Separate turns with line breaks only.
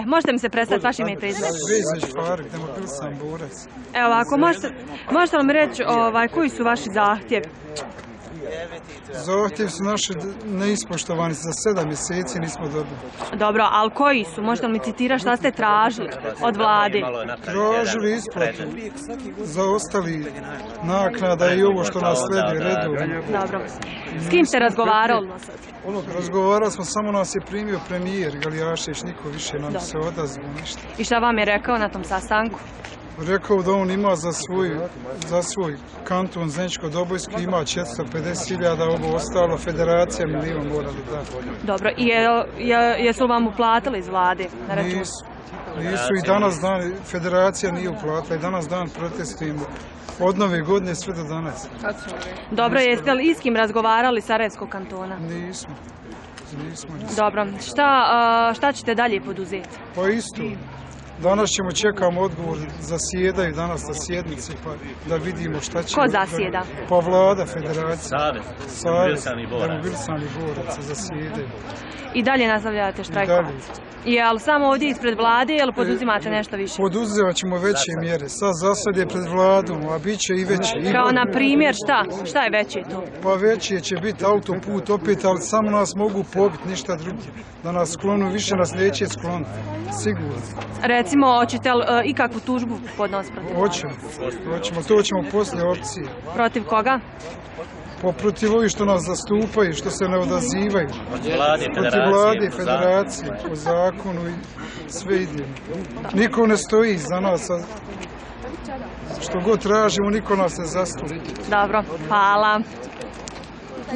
Možete mi se predstaviti vaše ime i prezime?
Vezić Faruk, demobil sam borac.
Evo ovako, možete li mi reći koji su vaši zahtjevi?
Zahtjevi su naši neispoštovani, za 7 mjeseci nismo dobili.
Dobro, ali koji su? Možete li mi citirati šta ste tražili od vlade?
Tražili isplatu za ostali naknada i ovo što nas sledi redovno.
Dobro. S kim ste razgovarali?
Razgovarali smo, samo nas je primio premijer Galijašić, niko više nam se odazvao ništa.
I šta vam je rekao na tom sastanku?
Rekao da on ima za svoj kanton Zeničko-Dobojski ima 450.000, ovo ostalo federacija milijon mora da da.
Dobro, i jesu li vam uplatili iz vlade na račun?
Nisu i danas dan, federacija nije uplatila i danas dan protestujemo od nove godine sve do danas.
Dobro, jeste li i s kim razgovarali Sarajevskog kantona?
Nismo.
Dobro, šta ćete dalje poduzeti?
Pa isto. Danas čekamo odgovor, zasjedaju danas na sjednici pa da vidimo šta će...
Ko zasjeda?
Pa vlada, federacija. Savez, demobilisani boraca zasjedaju.
I dalje nastavljate štrajkovati? Jel samo ovdje ispred vlade ili poduzimate nešto više?
Poduzimat ćemo veće mjere. Za sad je pred vladom, a bit će i veće.
Kao na primjer šta? Šta je veće tu?
Pa veće će biti autoput opet, ali samo nas mogu pobiti, ništa drugo. Da nas sklonu, više nas neće skloniti. Sigurno.
Recimo, hoćete li ikakvu tužbu podnositi protiv vlade?
Hoćemo. To ćemo poslije opcije.
Protiv koga?
Protiv ovih što nas zastupaju, što se ne odazivaju. Protiv vlade, federacije, po zakonu i sve idemo. Niko ne stoji za nas, što god tražimo, niko nas ne zastupa.
Dobro, hvala.